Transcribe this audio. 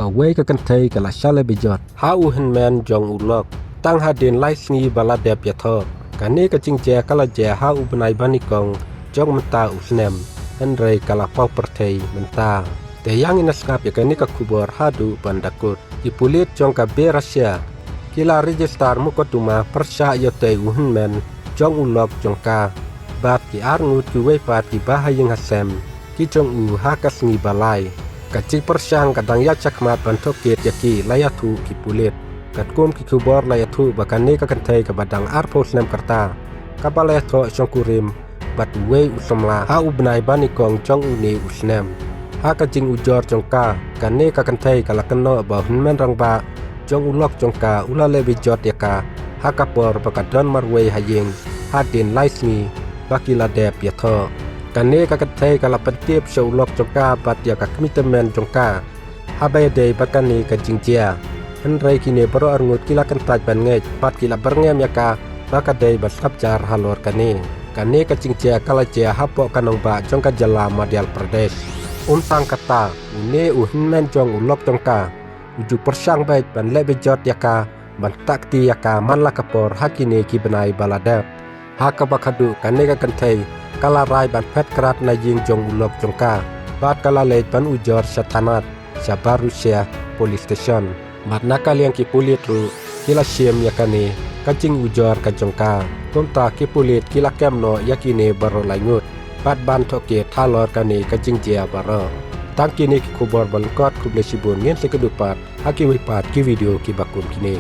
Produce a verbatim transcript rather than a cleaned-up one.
Ba wei ka kynthei ka la shah leh bejot ha u hynmen jong u lok. Tang hadien lai sngi ba la dep ïathoh. Kane ka jingjia ka la jia ha u bnai ba nyngkong jong mynta u snem. Hynrei ka la paw pyrthei mynta. Te ïa ngin ïa sngap ïa kane ka khubor haduh ban da kut. Ki pulit jong ka Belarus ki la register mukotduma pyrshah ïa utei u hynmen jong u lok jong ka. Bad ki ar ngut kiwei pat kiba ha ïing ha sem ki jong u ha ka sngi ba lai. Ka jingpyrshang ka dang ïa shakhmat ban tohkit ïa ki, la ïathuh ki pulit. Katkum ki khubor la ïathuh ba kane ka kynthei kaba dang arphew snem ka rta, kaba la ïathoh shongkurim bad uwei u samla ha u bnai ba nyngkong jong une u snem. Ha ka jingujor jong ka, kane ka kynthei ka la kynnoh ba u hynmen rangbah jong u lok jong ka u la leh bejot ïa ka ha ka por ba ka don marwei ha ïing hadien lai sngi ba ki la dep ïathoh. Kane ka kynthei ka la pyntip sha u lok jong ka bad ïa ka kmie tymmen jong ka haba ïadei bad kane ka jingjia. Hynrei kine baroh arngut ki la kyntait ban ngeit bad ki la byrngem ïa ka ba ka dei ban sngap jar halor kane. Kane ka jingjia ka la jia hapoh ka nongbah jong ka jylla Madhya Pradesh. Ym tang kata, une u hynmen jong u lok jong ka u ju pyrshang beit ban leh bejot ïa ka, ban tah kti ïa ka man la ka por ha kine ki bnai ba la dep. Ha kaba khatduh kane ka kynthei ka la rai ban phet krad na ïing jong u lok jong ka bad ka la leit ban ujor sha thanat, sha Barusia Police Station. Bad na ka liang ki pulit ruh ki la shim ïa kane ka jingujor ka jong ka. Kumta ki pulit ki la kem noh ïa kine baroh lai ngut bad ban tohkit halor kane ka jingjia baroh. Tang kine ki khubor ba lyngkot, khublei shibun, ngin sa ïakynduh pat ha kiwei pat ki video kiba kum kine.